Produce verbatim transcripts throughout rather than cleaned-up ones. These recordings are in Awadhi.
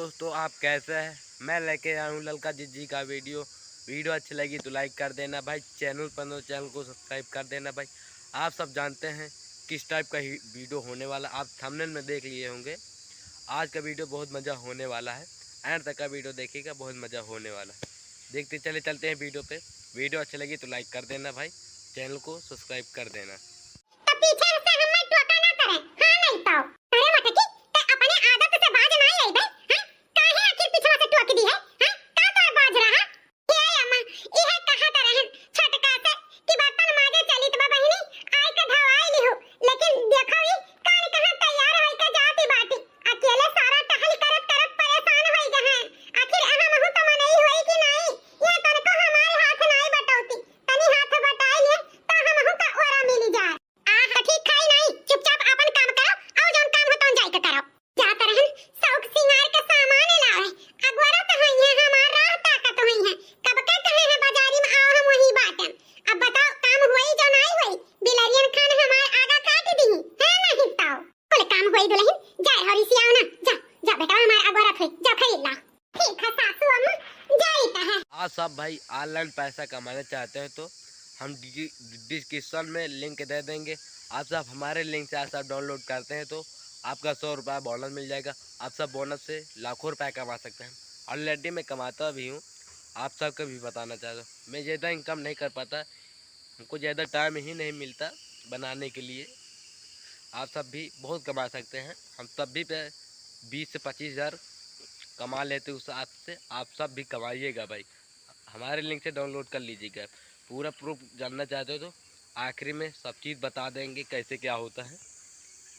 दोस्तों, आप कैसे हैं? मैं लेके आया हूँ ललका जिज्जी का वीडियो। वीडियो अच्छी लगी तो लाइक कर देना भाई, चैनल पर नए हो, चैनल को सब्सक्राइब कर देना भाई। आप सब जानते हैं किस टाइप का ही वीडियो होने वाला, आप थंबनेल में देख लिए होंगे। आज का वीडियो बहुत मज़ा होने वाला है, एंड तक का वीडियो देखिएगा, बहुत मज़ा होने वाला है। देखते चले, चलते हैं वीडियो पे। वीडियो अच्छी लगी तो लाइक कर देना भाई, चैनल को सब्सक्राइब कर देना। तब पीछे से हमें टोका ना करे, हाँ नहीं तो। अरे मटकी, ते अपने आदत से बाज ना आइबे, हैं? काहे आखिर पिछवा से टोक दी है, हैं? का तोर बाज रहा? ए अम्मा, इहे कहत रहन छोटका से कि बर्तन माजे चलित बा बहिनी, आइ के धवाइ लिहु। लेकिन देखो ई कान कहाँ तैयार होइके जाती बाटी। अकेले सारा टहल करत करत परेशान होइ गए हैं। आखिर हमहू तो मनई होई कि नाई? यह तनको हमारे हाथ नाई बटौती। तनी हाथ बटाई ले तो हमहू का ओरा मिली जाए। आह, ठीक खाई नाई, चुपचाप आपन काम करो, अउ जौन काम हो तौन जाइके करो। जात रहन शौक सिंगार के सामान लावे, अगोरत होइहैं, हमार राह ताकत होइहैं। कब के कहे हैं बाजारी में आओ, हम वहीं बाटन। अब बताओ, काम होई जो नाई होई? बिलरियन खान हमार आगा काट दीही, है नहीं तो। कुल काम होई दुलहिन, जा रे हौरी सियाओ ना, जा, जा बेटवा हमार अगोरत होई, जा खरीद ला। ठीक है सासू अम्मा, जाइत है। आज सब भाई ऑनलाइन पैसा कमाना चाहते हैं तो हम डिस्क्रिप्शन में लिंक दे देंगे। आप सब हमारे लिंक से आज सब डाउनलोड करते हैं तो आपका सौ रुपया बोनस मिल जाएगा। आप सब बोनस से लाखों रुपया कमा सकते हैं। ऑलरेडी मैं कमाता भी हूँ, आप सबको भी बताना चाहता हूँ। मैं ज़्यादा इनकम नहीं कर पाता, हमको ज़्यादा टाइम ही नहीं मिलता बनाने के लिए। आप सब भी बहुत कमा सकते हैं, हम तब भी पे बीस से पच्चीस हज़ार कमा लेते उस हाथ से। आप सब भी कमाइएगा भाई, हमारे लिंक से डाउनलोड कर लीजिएगा। पूरा प्रूफ जानना चाहते हो तो आखिरी में सब चीज़ बता देंगे कैसे क्या होता है,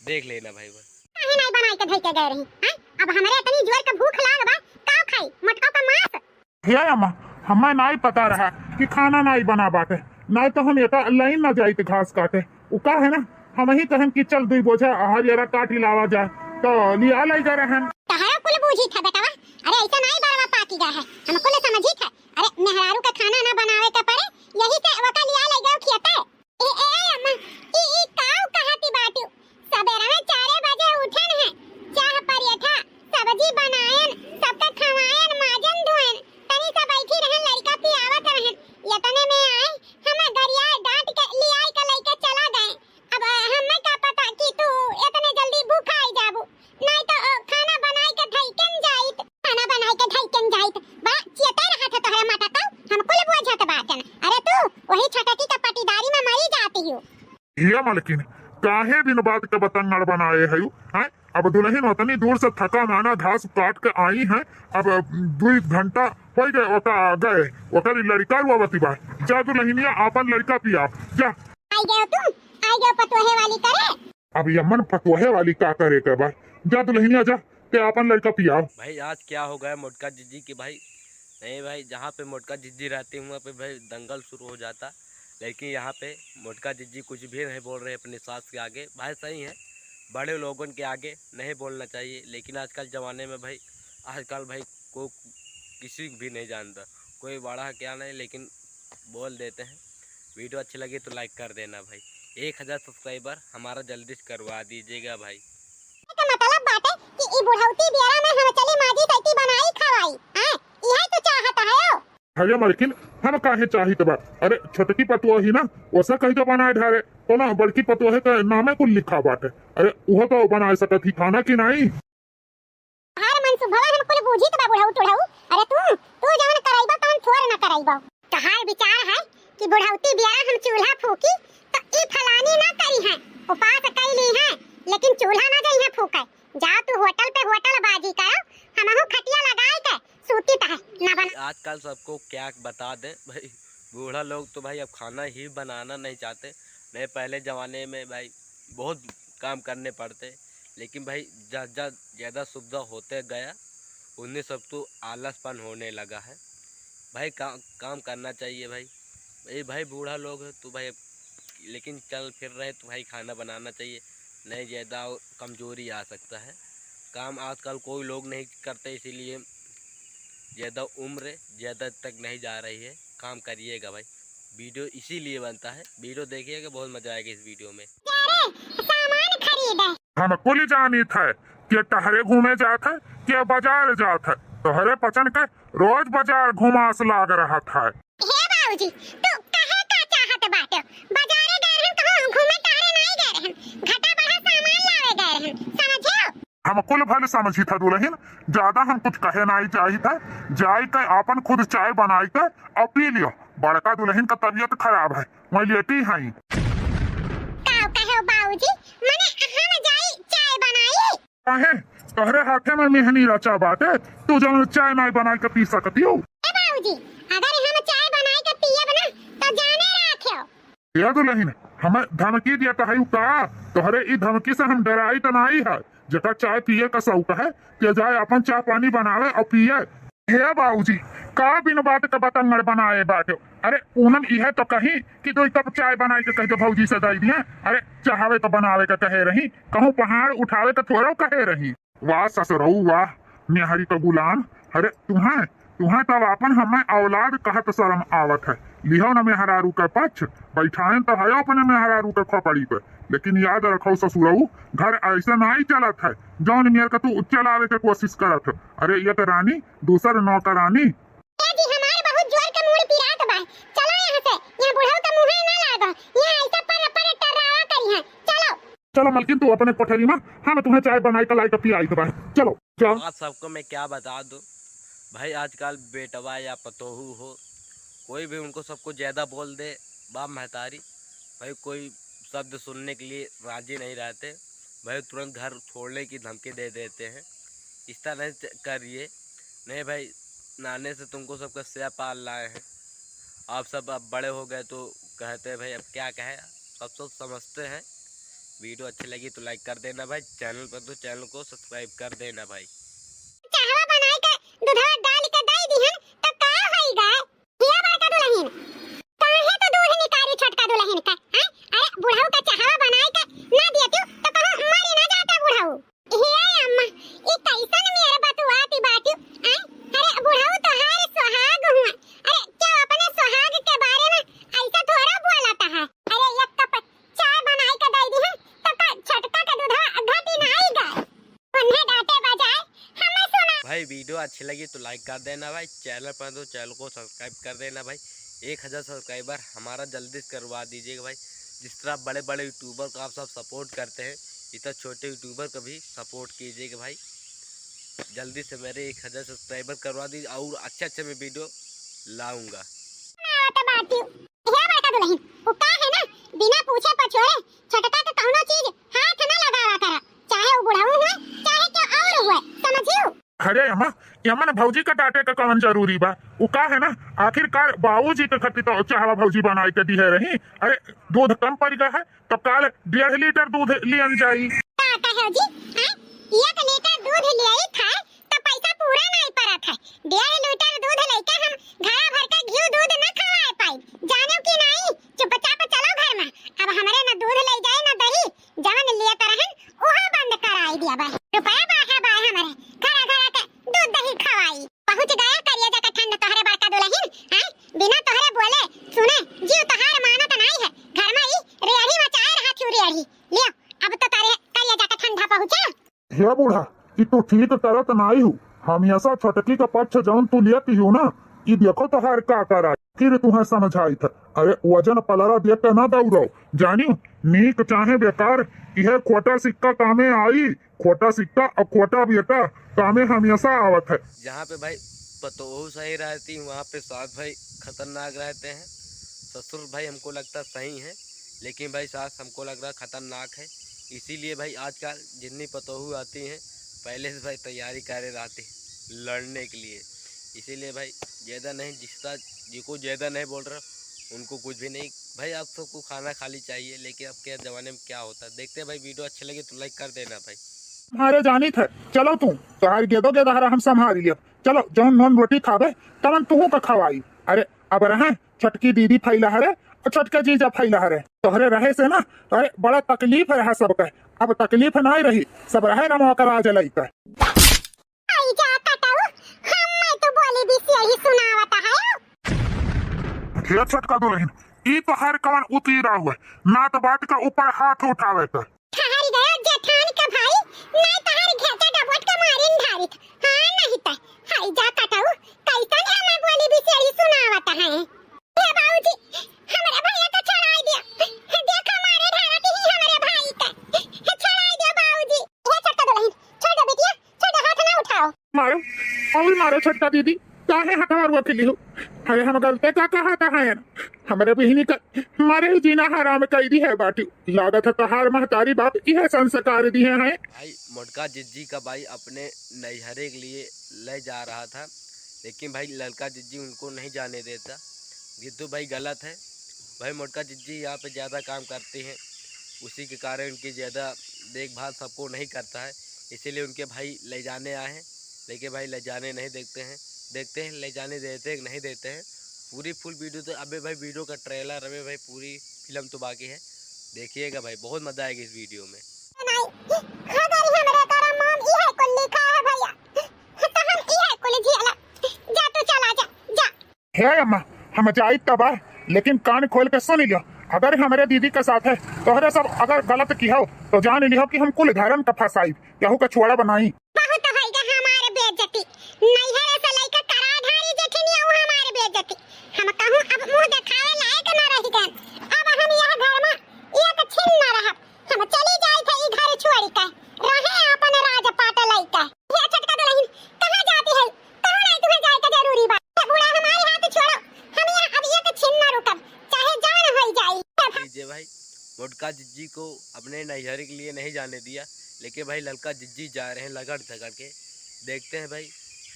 देख लेना भाई। भाई काहे नाई बनाई के धई के गए रही, हैं? अब हमरे इतनी जोर के भूख लाग बा, का खाई? मटका का मांस? हे अम्मा, हमें नाई पता रहा कि खाना नाई बना बाटे, नाई तो हम एका लाइन ना जाइत घास काटे। उ का है ना, हम ही कहन कि चल दुई बोझा हरियरा काटी लावा जाए, तो लिया लाई जा रहन। तहरा कुल बूझी था बेटवा, अरे ऐसा नाई बड़वा पाकी गए है, हम कुल समझी था। अरे मेहरारू का खाना ना बनावे के पड़े, यही से वका लिया लाई गए खियते। ए, ए, ए, अम्मा, ई, ई काऊ कहती बाटू? सबेरवे चारे बजे उठन है, चाह परेठा, सब्जी बनायन, सबके खवायन, माजन धोयन, तनी सा बैठी रहन, लड़का पियावत रहन। यतने में आए, हमें गरिया डांट के लियाई के लइके चला गए। अब हमें का पता कि तू इतने जल्दी भूखाई जाबू। नाई तो, अ, खाना बनाई के धइकेन जाइत। खाना बनाई के धइकेन जाइत। बा, चियते रहत है तोहरे मटकाऊ। हम कुल बोझत बाटन। अरे तू, वही छोटकी के पटीदारी में मरी जाती हूँ। हे मलकिन, काहे बिन बात के बतंगड़ बनाए हयू? हैं? अब दुलहिन ओतनी दूर से थका माना घास काट के आई हैं, अब दुई घंटा होइ गए ओका गए, ओकर लड़का रुआवती बा। जा दुलहिनिया आपन लड़का पिया, जा। आई गयो तू, आई गयो पतोहे वाली करे। अब यमन पतोहे वाली का करे के बा? जा दुलहिनिया जा, ते आपन लड़का पियाव। भाई आज क्या हो गया मोटका जिज्जी की भाई? नहीं भाई, जहाँ पे मोटका जिज्जी रहती हूँ वहाँ पे भाई दंगल शुरू हो जाता, लेकिन यहाँ पे मोटका जिज्जी कुछ भी नहीं बोल रहे अपनी सास के आगे। भाई सही है, बड़े लोगों के आगे नहीं बोलना चाहिए, लेकिन आजकल ज़माने में भाई, आजकल भाई को किसी भी नहीं जानता, कोई बड़ा क्या नहीं, लेकिन बोल देते हैं। वीडियो अच्छी लगी तो लाइक कर देना भाई। एक हज़ार सब्सक्राइबर हमारा जल्दी से करवा दीजिएगा भाई। का मतलब बाटे कि ई बुढ़ौती बियारा में हम चली माजी सैती बनाई खवाई, हैं? इहे तो चाहत है ओ। अरे मलकिन, हम काहे चाहित बा? अरे छोटकी पतोह ही ना, ओसे कहि के बनाए ढारे, कोनो बड़की पतोह के नामे कुल लिखा बाटे। अरे उहो तो बनाए सकत ही खाना कि नाई? तहार मनसुबवा हम कुल बूझित बा बुढ़ऊ टुढ़ऊ। अरे तू, तू जवन करइबो तवन थोर न करइबो। तहार विचार है कि बुढ़ौती बियारा हम चूल्हा फूकी तो ई फलानी ना करी है, उपास कई ली है, लेकिन चूल्हा ना जइहे फूके। जा तू होटल पे होटल बाजी करो, हमहू खटिया लगाए के सूती तहे ना बना। आजकल सबको क्या बता दें भाई, बूढ़ा लोग तो भाई अब खाना ही बनाना नहीं चाहते। नहीं, पहले ज़माने में भाई बहुत काम करने पड़ते, लेकिन भाई जस जस ज़्यादा सुविधा होते गया, उतने सब तो आलसपन होने लगा है। भाई का, काम करना चाहिए भाई। ये भाई बूढ़ा लोग है तो भाई अब, लेकिन चल फिर रहे तो भाई खाना बनाना चाहिए, नहीं ज़्यादा कमज़ोरी आ सकता है। काम आजकल कोई लोग नहीं करते, इसीलिए ज़्यादा उम्र ज़्यादा तक नहीं जा रही है। काम करिएगा भाई, वीडियो इसीलिए बनता है, वीडियो देखिएगा, बहुत मज़ा आएगा इस वीडियो में। अरे, सामान खरीदे। हम कुल जानित है कि टहरे घूमे जात है, के बाजार जात है, तोहरे पचन के रोज बाजार घुमास लाग रहत है। हे बाबूजी, तू कहे का चाहत बाटे? बाजारे गए रहन, कहूँ घूमे टहरे नाई गए रहन, घटा बढ़ा सामान लावे गए रहन, समझे? हम कुल भले समझी था दुलहिन, ज्यादा हम कुछ कहे नाई चाहित है। जाई के आपन खुद चाय बनाई के और पी लियो। बड़का दुलहिन का तबियत खराब है, वहीं लेटी हई। का कहे बाबूजी, मने हम जाई चाय बनाई? काहे? तोहरे हाथे में मेहनी रचा बाटे, तू जौन चाय नाई बनाई के पी सकती हो। ए बाबूजी, अगर हम चाय बनाई के पियब ना, तो जाने राखेव। ए दुलहिन, हमें धमकी दिया तो है का? तोहरे ई धमकी से हम डराई तो नाई है। जेका चाय पिए का शौक है, ते जाए अपन चाय पानी बनावे और पिए। हे बाबूजी, का बिन बात का बतंगड़ बनाए बाटे? अरे पूनम इहे तो कही कि दो कप चाय बनाई के कह दे भौजी से दे दिए। अरे चाहवे तो बनावे का कहे रही, कहूँ पहाड़ उठावे का थोड़ा कहे रही। वाह ससुरऊ वाह, मेहरी का गुलाम। अरे तुहें, तुहें तब आपन हमें औलाद कहत शर्म आवत है। लिहो न मेहरारू का पक्ष, बैठाएन तो है अपने मेहरारू के खोपड़ी पे, लेकिन याद रखो ससुरऊ, घर ऐसे नाई चलत है, जौन मेर का तू चलावे के कोशिश करत हो। अरे एक रानी, दूसर नौकरानी। ए जी, हमार बहुत जोर के मूड़ पिरात बा, चलो यहाँ से, यहाँ बुढ़ऊ के मुँहे ना लागो, यहाँ ऐसे पर पर टर्रावा करी है, चलो। चलो मलकिन, तू अपने कोठरी में, हम तुम्हें चाय बनाई के लाई के पियाई के बा। चलो, चलो। आप सबको मैं क्या बता दूँ भाई, आजकल बेटवा या पतोहू हो, कोई भी उनको सबको ज़्यादा बोल दे, बाप महतारी, भाई कोई शब्द सुनने के लिए राजी नहीं रहते भाई, तुरंत घर छोड़ने की धमकी दे देते हैं। इस तरह नहीं च-, करिए, नहीं भाई, नाने से तुमको सबका सेवा पाल लाए हैं। आप सब अब बड़े हो गए तो कहते हैं भाई, अब क्या कहे, सब सब समझते हैं। वीडियो अच्छी लगी तो लाइक कर देना भाई, चैनल पर तो चैनल को सब्सक्राइब कर देना भाई। चाहवा बनाए के दूधवा डाल के दे दिहन तो का होई गा? हिया बड़का दुलहिन, काहे तो दूध निकारी छोटका दुलहिन का, हैं? अरे बुढ़ऊ का चाहवा बनाए के ना दियतिउ तो कहूँ मरी ना जाता बुढ़ऊ। हे अम्मा, ई कैसन मेर बतुआती बाटिउ, हैं? अरे बुढ़ऊ तोहार सुहाग हुआ। अरे क्यों अपने सुहाग के बारे में ऐसा थोड़ा बोलता है? अरे एक कप चाय बनाई के दे दी है तो का छोटका के दूधवा घटी नाई गए? उन्हें डांटे बजाय हमें सुना। भाई वीडियो अच्छी लगी तो लाइक कर देना भाई, चैनल पर तो चैनल को सब्सक्राइब कर देना भाई। एक हज़ार सब्सक्राइबर हमारा जल्दी से करवा दीजिएगा भाई। जिस तरह बड़े बड़े यूट्यूबर को आप सब सपोर्ट करते हैं, इतना छोटे यूट्यूबर को भी सपोर्ट कीजिएगा भाई। जल्दी से मेरे एक हज़ार सब्सक्राइबर करवा दीजिए और अच्छे अच्छे मैं वीडियो लाऊंगा। ना आवत बाटी। हे बड़का दुलहिन, उ का है ना, बिना पूछे पछोरे छोटका के कौनो चीज हाथ ना लगावा करा, चाहे उ बुढ़ऊ हुए, चाहे क्यों और हुए, समझियो? अरे अम्मा, यमन भौजी का डांटे का कौन जरूरी बा? उ का है ना, आखिरकार बाबूजी के खातिर तो चाहवा भौजी बनाई के दिहे रही। अरे दूध कम पड़ गया है तो काल डेढ़ लीटर दूध लियन जाई। का कहो जी, हैं? एक लीटर दूध लियाई था तो पैसा पूरा नहीं पड़त है। डेढ़ लीटर दूध लेके हम घड़ा भर के घी दूध न खवाए पाई, जानो कि नहीं? चुपचाप चलो घर में। अब हमरे न दूध ले जाए न दही, जवन लियत रहन उहो बंद कराई दिया बा। रुपया बाहे बाहे हमरे घरा घरा के दूध दही खवाई। पहुँच गया करिया जका ठंड तोहरे बड़का दुलहिन, हैं? बिना तोहरे बोले सुने जीव तोहार मानत नाई है। घर में ई रेड़ी मचाए रहा थी रेड़ी। लियो, अब तो तारे करिया जका ठंडा पहुँचा। हे बूढ़ा, ई तू ठीक करत नाई हू। हमेशा छोटकी का पक्ष जौन तू लेती हू ना, ई देखो तोहार का करा। फिर तुहें समझाई था। अरे वजन पलरा देख के ना दौड़ो, जानियो, नीक चाहे बेकार, इहे खोटा सिक्का कामे आई। खोटा सिक्का और खोटा बेटा कामे हमेशा आवत है। जहाँ पे भाई पतोहू सही रहती, वहाँ पे सास भाई खतरनाक रहते हैं। ससुर भाई हमको लगता सही है, लेकिन भाई सास हमको लग रहा खतरनाक है। इसीलिए भाई आजकल जितनी पतोहू आती हैं, पहले से भाई तैयारी करे रहती हैं लड़ने के लिए। इसीलिए भाई ज़्यादा नहीं, जिसका, जिनको ज़्यादा नहीं बोल रहा, उनको कुछ भी नहीं। भाई आप सबको खाना खाली चाहिए, लेकिन अब के ज़माने में क्या होता है। देखते हैं भाई, वीडियो अच्छी लगी तो लाइक कर देना भाई। हमारे जानी थे, चलो तू, तोहार गेदो गेदहरा हम संभाल लियो। चलो, जौन नॉन रोटी खावे, तवन तुहू का खवाई। अरे, अब रहे, छोटकी दीदी फैला हरे, और छोटका जीजा फैला हरे। तोहरे रहे से ना, अरे, बड़ा तकलीफ रहा सबके। अब तकलीफ नाई रही, सब रहे ना मौका राज लइका। आई जा कटाऊ, हम मैं तो बोली भी यही सुनावत है। हे छोटका दुलहिन, ई तोहार कवन उतीरा हुए, ना तो बात के ऊपर हाथ उठावे के। ठहर गया जेठान का भाई, नहीं तोहार घेचा डबोट के मारिन धारित। और मारो छोटका दीदी, काहे हथवा रुआ के लिहू? अरे हम गलते का कहा था है ना? हमरे बहिनी का मारे ही जीना हराम कई दी है बाटी। लागत है तोहार महतारी बाप इहे संस्कार दिए हैं। भाई मोटका जिज्जी का भाई अपने नैहरे के लिए ले जा रहा था, लेकिन भाई ललका जिज्जी उनको नहीं जाने देता। ये तो भाई गलत है। भाई मोटका जिज्जी यहाँ पे ज़्यादा काम करते हैं, उसी के कारण उनकी ज़्यादा देखभाल सबको नहीं करता है, इसीलिए उनके भाई ले जाने आए हैं। लेकिन भाई ले जाने नहीं देखते हैं, देखते हैं ले जाने देते हैं कि नहीं देते हैं। पूरी फुल वीडियो तो अबे भाई वीडियो का ट्रेलर, अबे भाई पूरी फिल्म तो बाकी है, देखिएगा भाई, बहुत मज़ा आएगा इस वीडियो में। नहीं, खबर हमरे करम में ई है कुल लिखा है भैया, तो हम ई है कुल झेला। जा तू चला जा, जा। हे अम्मा, हम जाइत तब, लेकिन कान खोल के सुन लियो, अगर हमरे दीदी के साथ है तोहरे सब अगर गलत किहो तो जान लिहो कि हम कुल घरन का फंसाई, केहू का छोड़ा बनाई। बहुत होइगा हमार बेइज्जती, नैहर से लइका करा धारी जेठनिया उ हमार बेइज्जती। हम कहूँ अब मुँह देखावे लायक न रह गए, अब हम यह घर में एक छिन न रहब। हम चली जाइत है ई घर छोड़ के, रहे आपन राजपाट लइका। हे छोटका दुलहिन, कहाँ जाती है? कहाँ नहीं तुम्हें जाए का जरूरी बा? ये बूढ़ा हमारे हाथ छोड़ो, हम यहाँ अब एक छिन न रुकब, चाहे जान होई जाई। लीजिए भाई, मोटका जिज्जी को अपने नैहर के लिए नहीं जाने दिया, लेकिन भाई ललका जिज्जी जा रहे हैं लगड़ झगड़ के। देखते हैं भाई,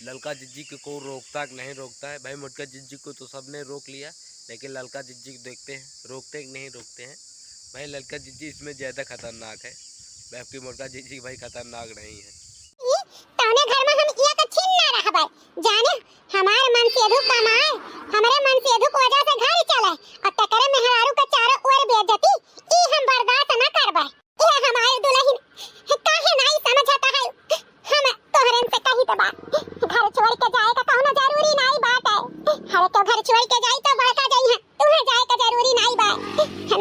ललका जिज्जी को कौन रोकता कि नहीं रोकता है। भाई मोटका जिज्जी को तो सबने रोक लिया, लेकिन ललका जिज्जी को देखते हैं, रोकते हैं कि नहीं रोकते हैं। भाई ललका जिज्जी इसमें ज़्यादा खतरनाक है, जबकि मोटका जिज्जी भाई खतरनाक नहीं है। ई तौने घर में हम एक छिन ना रहबै, जाने हमार मन से दुख कमाए, हमरे मन से दुख वजह से घर चले, और तकरे मेहरारू का चारों ओर बेइज्जती, ई हम बर्दाश्त ना करबै। ए हमार दुलहिन, काहे नाई समझत है? हम तोहरन से कही त बा, घर छोड़ के जाए का कौनो जरूरी नाई बाटे। हरे तो घर छोड़ के जाई तो बड़का जाई है, तुहे जाए का जरूरी नाई बा।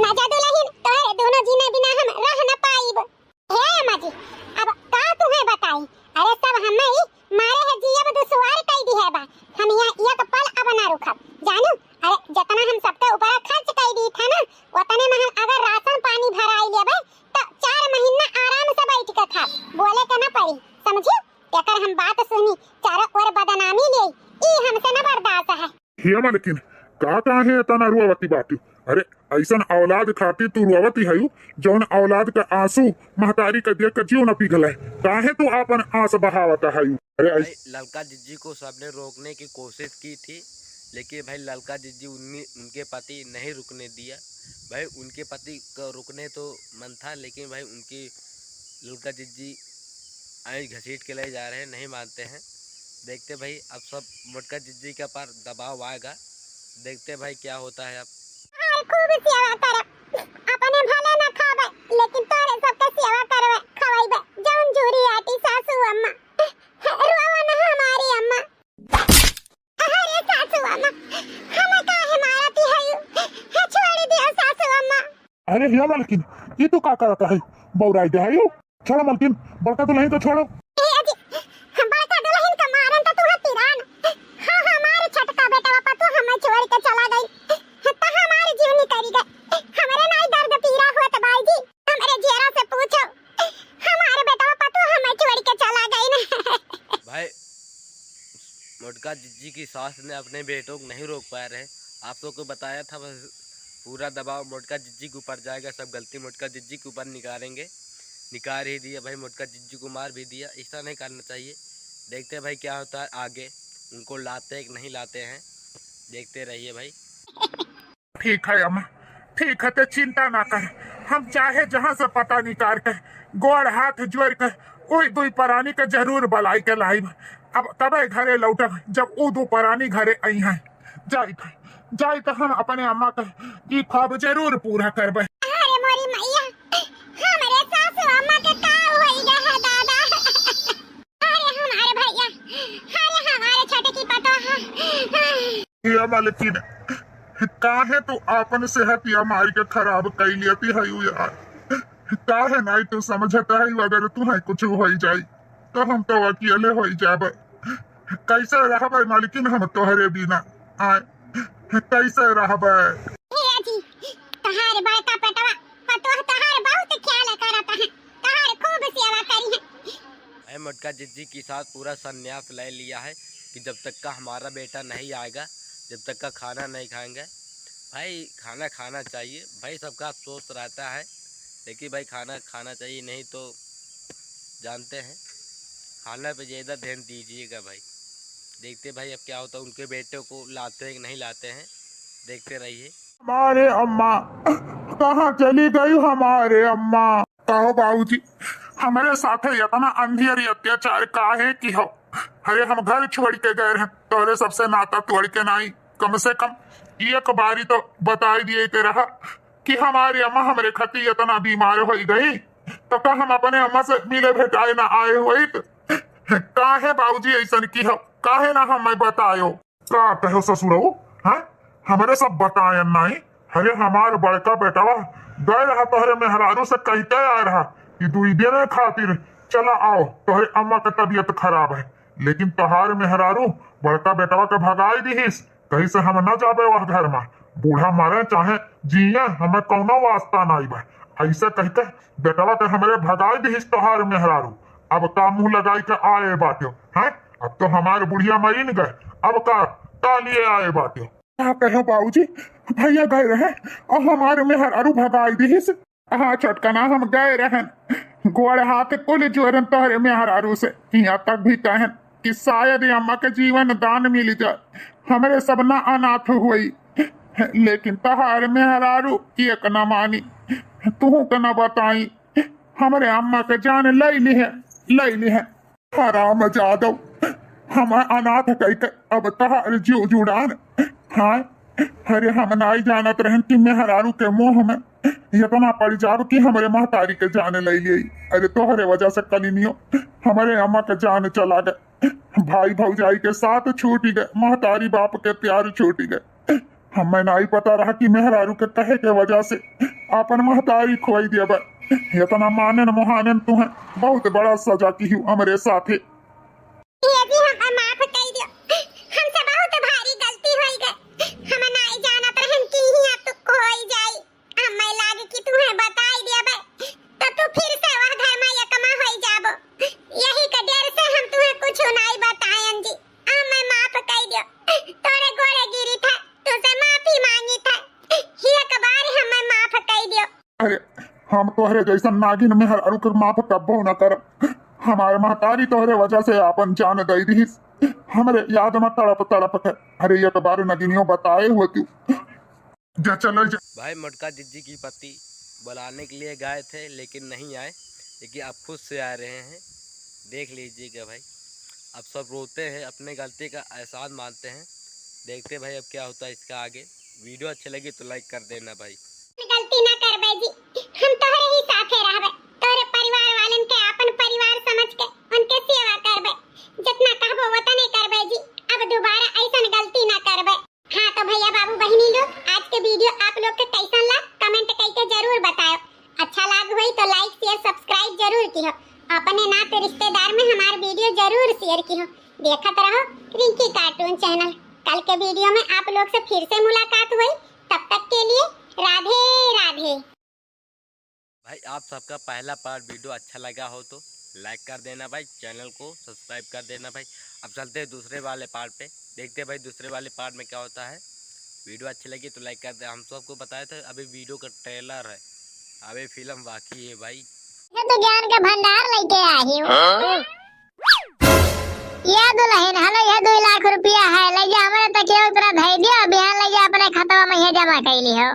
ना जा दुलहिन, तोहरे दोनों जीने बिना हम रह न पाइब। हे अम्मा जी, अब का तुहे बताई? अरे सब हमें ही मारे है, जियब दुश्वार कई दी है बा। हम यहाँ एक पल अब ना रुकब, जानू। अरे जितना हम सबके ऊपर खर्च कई दी था ना, उतने में हम अगर राशन पानी भराई लेबे, तो चार महीना आराम से बैठ के खा, बोले के ना पड़ी, समझियो? एकर हम बात सुनी, चारों ओर बदनामी ले, ई हमसे न बर्दाश्त है। हे मलकिन, का काहे इतना रोवती बाटू? अरे, ऐसन औलाद खातिर तू रोवती हयू, जौन औलाद का आंसू महतारी का देख के जीव न पिघले। काहे तू आपन आंस बहावत हयू? अरे, ऐस- भाई, ललका जिज्जी को सबने रोकने की कोशिश की थी, लेकिन भाई, ललका जिज्जी उन्नी-, उनके पति नहीं रुकने दिया। भाई, उनके पति का रुकने तो मन था, लेकिन भाई, उनकी ललका जिज्जी आँइच घसीट के ले जा रहे हैं, नहीं मानते हैं। देखते भाई, अब सब मोटका जिज्जी के ऊपर दबाव आएगा। देखते भाई, क्या होता है अब। तोहार खूब सेवा करब, अपने भले न खाबे, लेकिन तोहरे सबके सेवा करबे, खवैबे, जौन जूरी आटी सासू अम्मा। रोवा न हमारी अम्मा। अरे सासू अम्मा, हम काहे मारती हयू? छोड़ दियो सासू अम्मा। अरे हे मलकिन, ई तू का करत है? बौराई दे हयू? छोड़ो मलकिन, बड़का दुलहिन का छोड़ो। ए अजी, हम बड़का दुलहिन का मारन त तू हतिरान। हाँ, हमारे छोटका बेटवा पतोह हमें छोड़ के चला गई। त हमारे जीव निकरी गए। हमरे नाई दर्द पीरा होत बाई जी। हमरे जियरा से पूछो। हमारे बेटवा पतोह हमें छोड़ के चला गई ना। भाई, मोटका जिज्जी की सास ने अपने बेटों को नहीं रोक पा रहे। आप लोग को बताया था, बस पूरा दबाव मोटका जिज्जी के ऊपर जाएगा, सब गलती मोटका जिज्जी के ऊपर निकालेंगे। निकाल ही दिया भाई, मोटका जिज्जी को मार भी दिया, ऐसा नहीं करना चाहिए। देखते हैं भाई क्या होता है आगे, उनको लाते हैं कि नहीं लाते हैं, देखते रहिए भाई। ठीक है अम्मा, ठीक है, ते चिंता ना कर, हम चाहे जहाँ से पता निकाल के, गोड़ हाथ जोड़ के, ओई दुई परानी के जरूर बलाई के लाइब। अब तबे घरे लौटब, जब ऊ दू परानी घरे आई हैं। जाइत, जाइत हम अपने अम्मा के ई ख्वाब जरूर पूरा करबे। अरे मोरी मैया, हमरे सासू अम्मा के का होई गा है दादा? अरे हमारे भैया, अरे हमारे छोटकी पतोह। हे मलकिन, काहे तू आपन सेहत या मारी के खराब कई लेती हयू यार? काहे नाई तू समझत हयू, अगर तुहे कुछ होई जाई तो हम तो अकेले होई जाब। कैसे रहबे मलकिन हम तोहरे बिना? आय, कैसे रहबे? हे जी, तोहार बड़का पेटवा पतोह तोहार बहुत ख्याल करत है, तोहार खूब सेवा करी है। मोटका जिज्जी के साथ पूरा संन्यास ले लिया है कि जब तक का हमारा बेटा नहीं आएगा, जब तक का खाना नहीं खाएंगे। भाई, खाना खाना चाहिए भाई, सबका अफसोस रहता है, लेकिन भाई, खाना खाना चाहिए, नहीं तो जानते हैं, खाना पे ज़्यादा ध्यान दीजिएगा भाई। देखते भाई, अब क्या होता है, उनके बेटे को लाते हैं कि नहीं लाते हैं, देखते रहिए। हमारे अम्मा, कहाँ चली गई हमारे अम्मा? कहो बाबूजी, हमरे साथे इतना अंधी अरी अत्याचार काहे किहो? अरे, हम घर छोड़ के गए रहे, तोहरे सबसे नाता तोड़ के नाई, कम से कम एक बारी तो बताई दिए के रहा कि हमारी अम्मा हमरे खातिर इतना बीमार होइ गई, तो का हम अपने अम्मा से मिले भेटाए ना आए होइत? काहे बाबूजी ऐसन किहो? काहे ना हमें बतायो? का कहो ससुरऊ, हैं? हमरे सब बतायन नाई। अरे, हमार बड़का बेटवा गए रहा तोहरे मेहरारू से कह के आए रहा कि दुई दिन खातिर चला आओ, तोहरे अम्मा के तबीयत खराब है। लेकिन तोहार मेहरारू बड़का बेटवा के भगाई दिहिस, कही से हम न जाबे वह घर में। बूढ़ा मरे चाहे जिए, हमें कौनो वास्ता नाई बा। ऐसे कह के बेटवा के हमरे भगाई दिहिस तोहार मेहरारू। अब का मुंह लगाई के आए बाट्यो, हैं? अब तो हमार बुढ़िया मरिन गए, अब का, का लिए आए बाट्यो? का कहो बाबूजी, भैया गए रहे और हमार मेहरारू भगाई दिहिस। हाँ छोटकना, हम गए रहन, गोड़ हाथ कुल जोरन तोहरे मेहरारू से, यहाँ तक भी कहन कि शायद ये अम्मा के जीवन दान मिल जाए, हमरे सब ना अनाथ हुई, लेकिन तोहार मेहरारू एक न मानी, तुहू के न बताई, हमरे अम्मा के जान लई लिहे, लई लिहे। हराम जादव, हम अनाथ कई के अब तोहार जीव जुड़ान। हाँ, अरे हम नाई जानत रहन कि मेहरारू के मुंह में इतना पड़ जाब कि हमरे महतारी के जान लई लिये। अरे तोहरे वजह से कलिनियो हमरे अम्मा के जान चला गए, भाई भौजाई के साथ छूट गए, महतारी बाप के प्यार छूट गए। हमें नाई पता रहा कि मेहरारू के कहे के वजह से आपन महतारी खोई देबे। इतना मानन मोहानन तुहें, बहुत बड़ा सजा किहू हमरे साथे। ये जी हम माफ कई दियो, हमसे बहुत भारी गलती होई गए। हम नाई जानत रहन कि हियां तू खोई जाई। हमें लाग कि तुहें बताई देबे, तो तू फिर से वह घर में एकमा होई जाबो। यही के डर से हम तुहें कुछ नाई बतायन जी। हमें माफ कई दियो, तोरे गोड़े गिरी था, तुझसे माफी मांगी था, एक बार हमें माफ कई दियो। अरे, हम तोहरे जैसन नागिन मेहरारू के माफ कब्बो न करब। हमार महतारी तोहरे वजह से आपन जान दई दिहिस। हमरे याद में तड़प तड़प के, अरे, एक बार नगिनियो बताए होती। जा चलो जा। भाई मोटका जिज्जी की पति बुलाने के लिए गए थे लेकिन नहीं आए, लेकिन अब खुद से आ रहे हैं। देख लीजिएगा भाई, अब सब रोते हैं, अपने गलती का एहसान मानते हैं। देखते भाई अब क्या होता है इसका आगे। वीडियो अच्छी लगी तो लाइक कर देना भाई। गलती ना करबे जी, हम तोहरे ही साथे रहबे, तोहरे परिवार वालन के अपन परिवार समझ के उनके सेवा करबे, जितना कहबो उतने करबे जी। अब दोबारा ऐसन गलती ना करबे। हाँ तो भैया बाबू बहिनी लोग, आज के वीडियो आप लोग के कैसन लाग, कमेंट करके जरूर बताओ। अच्छा लाग होई तो लाइक शेयर सब्सक्राइब जरूर किहो। अपने नाते रिश्तेदार में हमार वीडियो जरूर शेयर किहो। देखत रहो रिंकी कार्टून चैनल। कल के वीडियो में आप लोग से फिर से मुलाकात हुई, तब तक के लिए राधे राधे। भाई आप सबका पहला पार्ट वीडियो अच्छा लगा हो तो लाइक कर देना भाई, चैनल को सब्सक्राइब कर देना भाई। अब चलते हैं दूसरे वाले पार्ट पे, देखते हैं भाई दूसरे वाले पार्ट में क्या होता है। वीडियो अच्छी लगी तो लाइक कर दे। हम सबको बताए थे अभी वीडियो का ट्रेलर है, अभी फिल्म बाकी है भाई। ये तो ज्ञान का भंडार लेके आई हूँ। हाँ? ये दुल्हन, हेलो, ये दो लाख रुपया है, ले जा हमरे तकिया ऊपर धई दियो, बिहान ले जा अपने खतवा में ये जमा कर लिहो।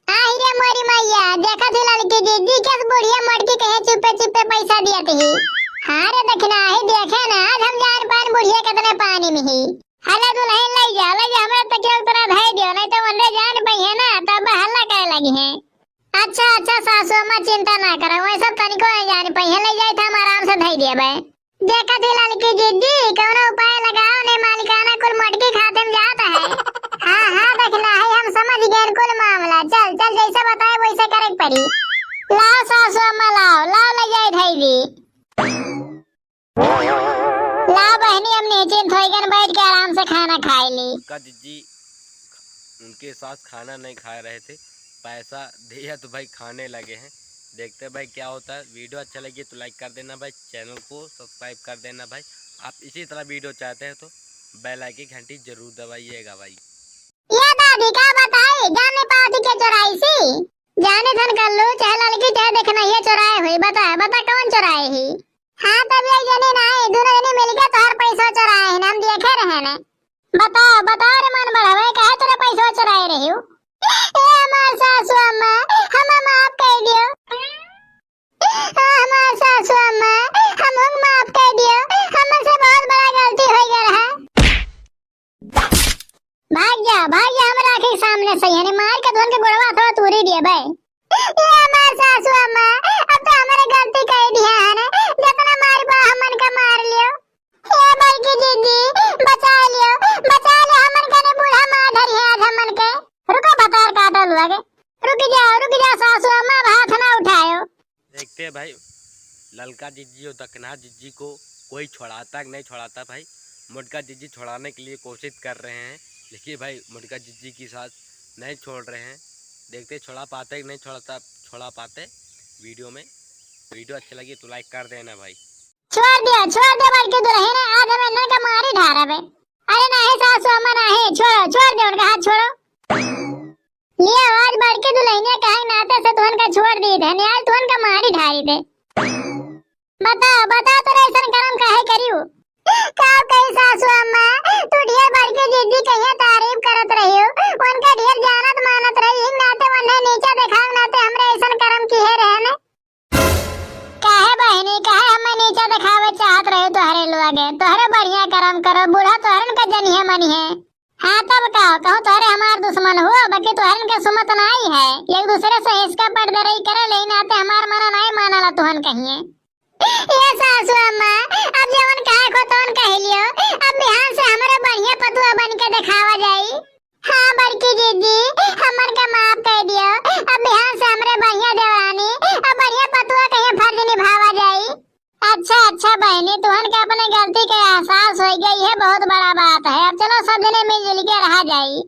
आहि रे मोरी मैया, देखत ही ललकी दीदी के बुढ़िया मोटकी कहे चुप्पे चुप्पे पैसा दियत ही। हाँ रे दखिना, ही देखे ना, आज हम जान पान बुढ़िया कितने पानी में ही। हेलो दुल्हन, ले जा, ले जा, हमरे तकिया ऊपर धई दियो, नहीं तो वनरे जान पइहे ना, तब हल्ला करे लगिहे। अच्छा, अच्छा सासू अम्मा, चिंता ना करो, वैसे तनिको नहीं जान पइहे, ले जाई तो हम आराम से धई देबे। देखत ही ललकी दीदी, कौनो उपाय लगाओ, ने मालिकाना कुल मोटकी खाते में जात है। हाँ, हाँ दखिना, ही हम समझ गए कुल मामला। चल, चल, जैसे बताए वैसे करे के पड़ी। लाओ सासू अम्मा, लाओ, लाओ ले जाए धई दी। लाओ बहनी, हम निश्चिंत होइगन, बैठ के आराम से खाना खाए ली। का जिज्जी उनके साथ खाना नहीं खा रहे थे, पैसा दिया तो भाई खाने लगे हैं। देखते हैं भाई क्या होता है। वीडियो अच्छा लगे तो like कर देना भाई, चैनल को सब्सक्राइब कर देना भाई। आप इसी तरह वीडियो चाहते हैं तो बेल आइकन घंटी जरूर दबाइएगा भाई। ये दादी का बताई, जाने पाती के चोराई सी? जाने धन कर लो, चाहे लड़की चाहे देखना, ये चोराए हुई। बता, बता कौन चोराए ही? हाँ, तब एक जने ना आए, दोनों जने मिलके तोहार पैसा चोराए हैं, हम देखे रहे ने। बताओ, बताओ रे मन बढ़ावे, काहे तोरे पैसा चोराए रही हो? ए हमार सासू अम्मा, हमें माफ कर दियो। हाँ, हमार सासू अम्मा, हमहू के माफ कर दियो, हमसे बहुत बड़ा गलती हो गया है। भाग जा, भाग जा हमरा आँखी के सामने से, यानी मार के धोन के गोड़वा थोड़ा तूरी दिए बे। ये हमार सासू अम्मा, अब तो हमरे गलती कर दिया है ना, जितना मार बा हमन का मार लियो। हे बड़की दीदी, बचा लियो, बचा लियो, हमन कने बूढ़ा मार धरी है आज हमन के। रुको भतार काटल हुआ के। रुक जाओ, रुक जाओ सासू अम्मा, अब हाथ ना उठायो। देखते हैं भाई, ललका जिज्जी और दकना जिज्जी को कोई छोड़ाता कि नहीं छोड़ाता भाई। मोटका जिज्जी छोड़ाने के लिए कोशिश कर रहे हैं, लेकिन भाई मोटका जिज्जी की साथ नहीं छोड़ रहे हैं। देखते हैं छोड़ा पाते कि नहीं छोड़ाता, छोड़ा पाते। वीडियो में, वीडियो अच्छी लगी तो like कर देना भाई। छोड़ दिया, छोड़ दिया बड़की दुल्हन, आज हम इन्हन का मारी ढारबे। अरे नाही सासू अम्मा नाही, छोड़ो, छोड़ दे उनका हाथ छोड़ो। लिया आज बड़की दुल्हनिया कहे नाते से तुहन का छोड़ दी थे, नहीं आज तुहन का मारी ढारी थे। बताओ, बताओ तोरे ऐसन करम काहे करियो? का कही सासू अम्मा, तू ढेर बड़की जिज्जी कहिया तारीफ करत रही हो, उनका ढेर जानत मानत रही, इन नाते उन्हें नीचा देखावे नाते हमरे ऐसन करम किहे रहे ने। काहे बहिनी, काहे हमें नीचा देखावे चाहत रहे तोहरे लोग? तोहरे बढ़िया करम करो, बूढ़ा तोहरन का जनिहे मनिहे। हाँ तब का, कहूँ तोहरे हमार दुश्मन हो, बाकी तोहरन के सुमत नाई है। एक दूसरे से हिसका पटदरई करे, लेकिन आते हमार मना नाई मानला तुहन कहिए। ए सासू अम्मा, अब जवन कहे को तवन कह लियो, अब बिहान से हमरे बढ़िया पतुआ बन के देखावा जाई। हाँ बड़की जिज्जी, हमन का माफ कर दियो। अब बिहान से हमरे बढ़िया देवरानी और बढ़िया पतुआ कहिया फर्ज निभावा जाई। अच्छा, अच्छा बहिनी, तुहन के अपने गलती के एहसास हो गई है, बहुत बड़ा बात है। अब चलो सब जने मिलजुल के रहा जाई।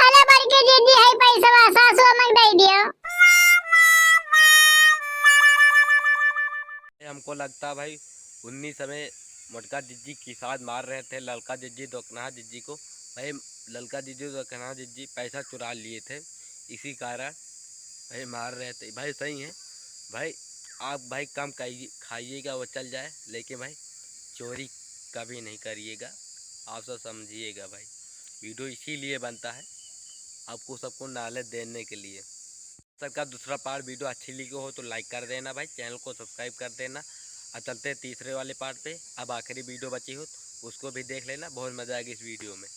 अरे बड़की जिज्जी, है पैसवा सासू अम्मा के दे दियो। हमको लगता भाई उन्नीस समय मोटका जिज्जी के साथ मार रहे थे ललका जिज्जी, दोकनहा जिज्जी को। भाई ललका जिज्जी, दोकनहा जिज्जी पैसा चुरा लिए थे, इसी कारण भाई मार रहे थे। भाई सही है भाई, आप भाई कम खाइए, खाइएगा वो चल जाए, लेकिन भाई चोरी कभी नहीं करिएगा, आप सब समझिएगा भाई। वीडियो इसीलिए बनता है आपको सबको नॉलेज देने के लिए। सबका दूसरा पार्ट वीडियो अच्छी लगी हो तो लाइक कर देना भाई, चैनल को सब्सक्राइब कर देना। अब चलते हैं तीसरे वाले पार्ट पे। अब आखिरी वीडियो बची हो तो उसको भी देख लेना, बहुत मजा आएगी इस वीडियो में।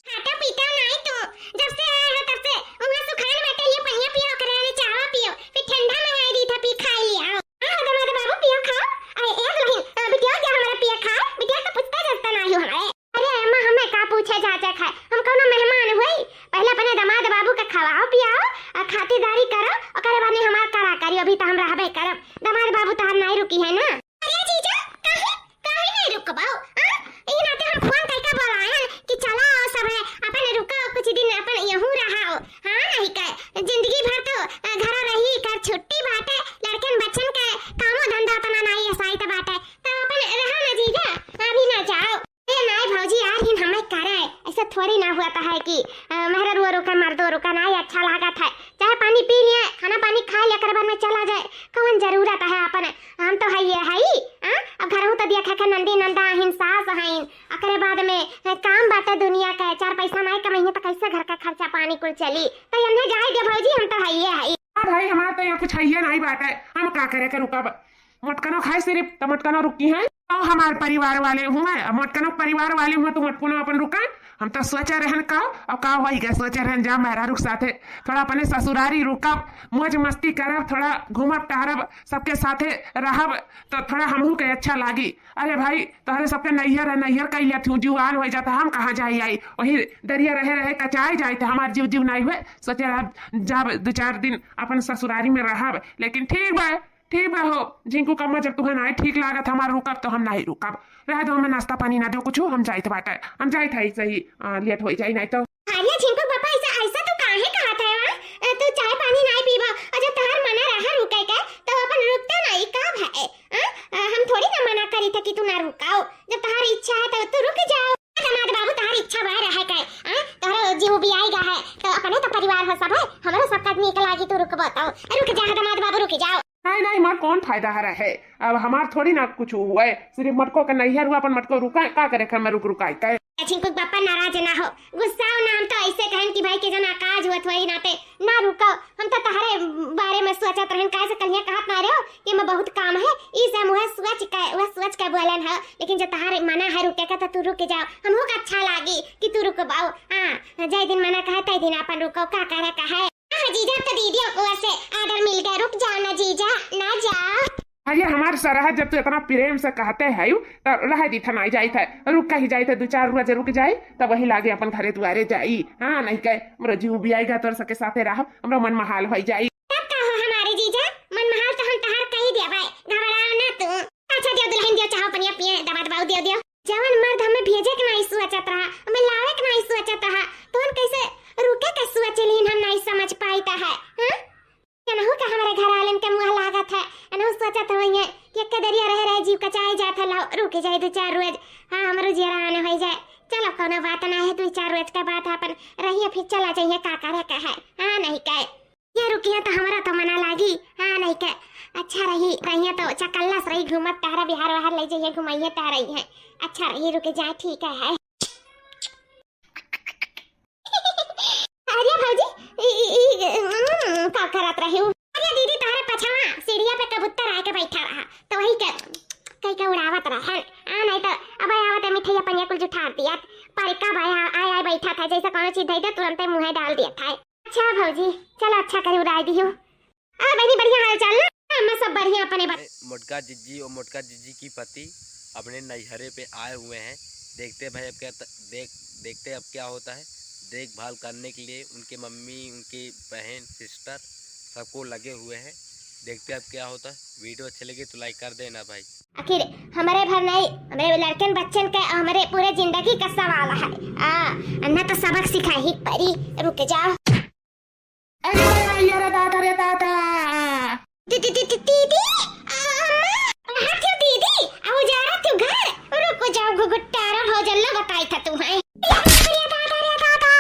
खाटा पीटा नाई तू, जब से आया है तब से उहाँ सुखान बाटे, ये पनिया पियो, ओकरे ने चावा पियो, फिर ठंडा मंगाई दी था, पी खाई लिया। आओ, आओ, दमाद बाबू, पियो, खाओ। अरे, ए दुल्हन, आ, बिटिया, जा हमारा पिया खाए, बिटिया का पूछता जलता नाई हो हमारे। अरे अम्मा, हमें का पूछे जाचे खाए, हम कौनो मेहमान हुई? पहले अपने दमाद बाबू के खवाओ पियाओ और खातिरदारी करो, ओकरे बाद में हमार करा करियो, अभी तो हम रहबे करब। दमाद बाबू तोहार नाई रुकी है ना? अरे जीजा, काहे, काहे नहीं रुकबो? आ? ई नाते हम फोन करके बुलायन कि चला आओ सब है, अपन रुको कुछ दिन, अपन यहू रहाओ। हाँ, नहीं कहे, जिंदगी भर तो, अ, घर रही कर छुट्टी बाटे, लड़कन बच्चन के कामो धंधा अपना नाई असाइत बाटे, तो अपन रहो ना जीजा, अभी ना जाओ। ए नाई भौजी यार, हिन हमें करे, ऐसा थोड़ी ना हुआ था है कि, अ, मेहररुओ रुका, मर्दो रुका, नाई अच्छा लागत है। चाय पानी पी लिए, खाना पानी खा लिए, ओकरे बाद में चला जाए। कौन जरूरत है अपन, हम तो है ये है, हाँ? अब घरहू तो देखा के नंदी नंदा आहिन, सास आहिन, ओकरे बाद में, अ, काम बाटे दुनिया के, चार पैसा नाई कमाइए तो कैसे घर का खर्चा पानी कुल चली? तो इन्हें जाए दे भौजी, हम तो है ये है। हाँ भाई, हमार तो यहाँ कुछ है ये नहीं बात है, हम का करे के रुका बा। मोटकनो खाए सिर्फ, त मोटकनो रुकी हैं। तो हमार परिवार वाले हुए, अब मोटकनो परिवार वाले हुए, तो मोटकनो अपन रुका। हम तो सोचे रहन का, अब का होई गए, सोचे रहन जा मेहरारू के साथे थोड़ा अपने ससुरारी रुकब, मौज मस्ती करब, थोड़ा घूमब टहरब, सबके साथे रहब, तो थोड़ा हमहू के अच्छा लागी। अरे भाई, तोहरे सबके नैहर है, नैहर कह लिया थी, जुआन हो जाता, हम कहाँ जाई आई, वही दरिया रहे रहे कचाई जाए थे, हमार जीव जीव नहीं हुए। सोचे रहब, जब दो चार दिन अपन ससुरारी में रहब, लेकिन ठीक बा, ठीक बा हो, झिंकू कम्मा, जब तुहें नाई ठीक लागत हमार रुकब, तो हम नाई रुकब। रह दो, हमें नाश्ता पानी ना दो कुछ, हम जाइत बाटे, हम जाइत है, सही, आ, लेट हो जाई नाई तो। अरे झिंकू पापा, ऐसा, ऐसा तू काहे कहत है, वा? अ, तू चाय पानी नाई पीबा, और जब तोहार मना तू ना रुकाओ, जब तोहार इच्छा है तो तू रुक जाओ। दमाद बाबू, तोहार इच्छा वह रहे के, आ? तोहरो जीव भी आएगा है, तो अपने तो परिवार हो सब है, हमरो सबका नीक लागी, तू रुकबो तो। रुक जा दमाद बाबू, रुक जाओ। नहीं, नहीं, माँ, कौन फायदा है रहे? अब हमार थोड़ी ना कुछ हुआ है, सिर्फ मटको के नैहर हुआ, अपन मटको रुका, का करे घर में रुक रुकाई के? छिंकू के बापा नाराज ना हो, गुस्साओ ना, हम तो ऐसे कहन कि भाई के जना काज हुआ, वही नाते ना रुको, हम तो तहरे बारे में सोचत रहन, काहे से कलिया कहत ना रहो कि मैं बहुत काम है, ई से मुहे सोच के, वह सोच के बोलन है, लेकिन जो तहारे मना है रुके का तो तू रुक जाओ, हमहू का अच्छा लागी कि तू रुकबाओ। हाँ, जय दिन मना कहे तय दिन अपन रुको, का करे का है। हाँ जीजा, तो दीदी को से आर्डर मिल गया, रुक जाओ ना जीजा, ना जाओ। अरे हमार सरहद, जब तू इतना प्रेम से कहते है तो रह दी था, नहीं जाई था, रुक कहीं जाई था, दो चार रोज रुक जाई, तब वही लागे अपन घरे दुआरे जाई। हाँ, नहीं कहे, हमरा जीव भी आएगा तोर सके साथे रहो, हमरा मन महाल हो जाई। तब का हो हमारे जीजा, मन महाल तो हम तहार कही देबै, घबराओ ना तू। अच्छा दियो दुल्हन दियो, चाहो पनिया पिए, दबा दबाऊ दियो दियो। जवन मर्द हमें भेजे के नहीं सोचत रहा, हमें लावे के नहीं सोचत रहा, तो हम कैसे रुके के सोच लीन, हम नहीं समझ पाई ता है, हाँ? केनहू का हमारे घर वालन के मुँह लागत है, एनहू सोचत होइए कि एक दरिया रह रहे जीव कचाई जात है, लाओ रुक जाए दो चार रोज, हाँ हमरो जियरा आने हो जाए। चलो कौनो बात ना है, दो चार रोज के बाद अपन रहिए, फिर चला जाइए, का करे का है, हाँ नहीं कहे। ये रुकिए तो हमरा तो मना लागी, हाँ नहीं के अच्छा रही, रहिए तो चकल्लस रही घूमत, तहरा बिहार वहार ले जाइए, घुमाइए, तह रही है, अच्छा रही, रुक जाए, ठीक है, है। अरे भौजी, ई, ई, ई, उम, का करत रही हूँ? अरे दीदी, तहरे पछवा सीढ़िया पे कबूतर आके बैठा रहा, तो वही के कई के उड़ावत रहन। आ नहीं तो अब आवत है मिठैया पनिया कुल जुठार दिया, पर का भाई आ, आए आए बैठा था, जैसे कौनो चीज दे दे तुरंते मुँहे डाल दिया था। अच्छा भौजी, चलो अच्छा करे उड़ाई दी हूँ। और बहनी बढ़िया हाल चाल ना? हाँ, मैं सब बढ़िया अपने बत- मोटका जिज्जी और मोटका जिज्जी की पति अपने नैहरे पे आए हुए हैं। देखते भाई अब क्या त-, देख देखते अब क्या होता है। देखभाल करने के लिए उनके मम्मी, उनके बहन, सिस्टर सबको लगे हुए हैं। देखते अब क्या होता है। वीडियो अच्छे लगे तो लाइक कर देना भाई। आखिर हमरे भर नहीं, हमरे लड़कन बच्चन के, हमरे पूरे जिंदगी का सवाल है। आ, अन्ना तो सबक सिखाही परी। रुक जाओ। अरे, अरे, अरे दादा, अरे दादा। दी-, दी-, दी-, दी-, दीदी, आ, अम्मा, कहाँ थी दीदी? आ, वो जा रहा थी घर। रुको, जाओ, घुघुटारा भौजन लो बताई था तू, हैं? अरे दादा, अरे दादा।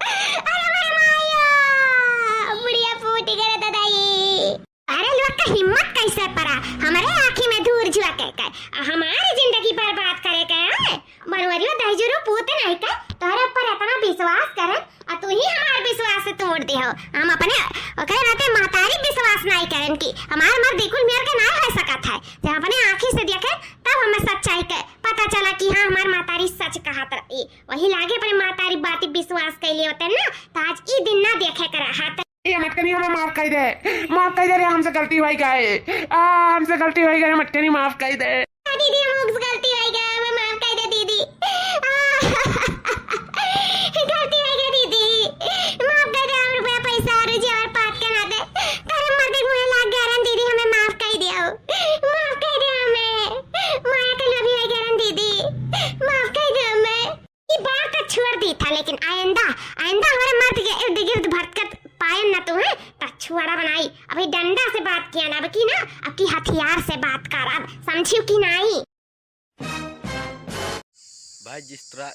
अरे, अरे, माया। बुढ़िया फूट गए दादा ये। अरे, लोग का हिम्मत कैसे पड़ा? हमारे आँखी में धूर झुआ के, के, आ, हमारी जिंदगी बर्बाद करे के, हैं? बनवरियो दहिजरू पूत नहीं के, तोहरे ऊपर इतना विश्वास करन, आ तू ही हमार विश्वास से तोड़ दे हो। हम अपने, ओकरे नाते महतारी विश्वास नहीं करन कि हमार मर्द बिल्कुल मेर के नहीं हो सकत है। जब अपने आँखी से देखे, तब हमें सच्चाई के पता चला कि हाँ, हमार महतारी सच कहत रही। वही लागे अपने महतारी बात विश्वास कैले होते ना, तो आज ई दिन ना देखे के रहत। ए मटकनी, हमें माफ कर दे, माफ कर दे रे, हमसे गलती हो गई है। आ, हमसे गलती हो गई, मटकनी माफ कर दे। दीदी, हमसे गलती हो गई, हमें माफ कर दे दीदी। आ, गलती हो गई दीदी, माफ कर दे, हम रुपया पैसा और जेवर पात के ना दे। तारे मर्दे मुँहे लाग गया रन दीदी, हमें माफ कर दियो, माफ कर दे हमें, माया के लोभी हो गया रन दीदी, माफ कर दे हमें। ई बार तो छोड़ दी था, लेकिन आइंदा, आइंदा हमारे मर्द के इर्द गिर्द भटकत पायन ना तू है, तो छुआरा बनाई। अभी डंडा से बात किया ना, अब की ना, अब की हथियार से बात करब, समझियो कि नहीं? भाई, जिस तरह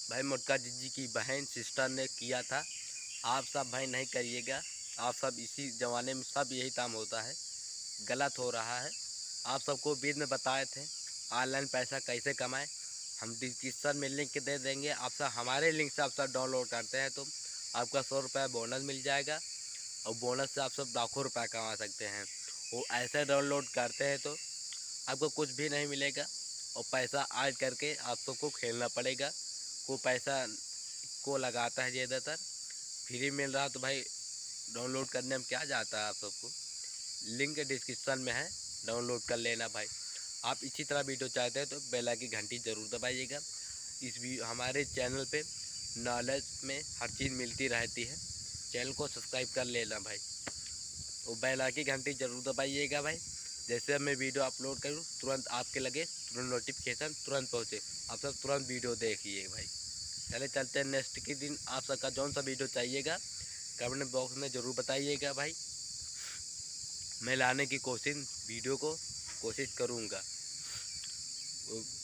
भाई मोटका जिज्जी की बहन सिस्टर ने किया था, आप सब भाई नहीं करिएगा। आप सब इसी जमाने में सब यही काम होता है, गलत हो रहा है। आप सबको बीच में बताए थे ऑनलाइन पैसा कैसे कमाएं, हम डिस्क्रिप्शन में लिंक दे देंगे। आप सब हमारे लिंक से आप सब डाउनलोड करते हैं तो आपका सौ रुपया बोनस मिल जाएगा और बोनस से आप सब लाखों रुपया कमा सकते हैं। वो ऐसे डाउनलोड करते हैं तो आपको कुछ भी नहीं मिलेगा और पैसा ऐड करके आप सबको खेलना पड़ेगा। वो पैसा को लगाता है ज़्यादातर, फ्री मिल रहा तो भाई डाउनलोड करने में क्या जाता है आप सबको। लिंक डिस्क्रिप्शन में है, डाउनलोड कर लेना भाई। आप इसी तरह वीडियो चाहते हैं तो बेल आइकन की घंटी ज़रूर दबाइएगा। इस वी-, हमारे चैनल पे नॉलेज में हर चीज़ मिलती रहती है, चैनल को सब्सक्राइब कर लेना भाई। वो बेल आइकन की घंटी ज़रूर दबाइएगा भाई, जैसे मैं वीडियो अपलोड करूँ तुरंत आपके लगे तुरंत नोटिफिकेशन तुरंत पहुँचे, आप सब तुरंत वीडियो देखिए भाई। चले चलते हैं नेक्स्ट के दिन, आप सबका जौन सा वीडियो चाहिएगा कमेंट बॉक्स में ज़रूर बताइएगा भाई, मैं लाने की कोशिश वीडियो को कोशिश करूँगा। तो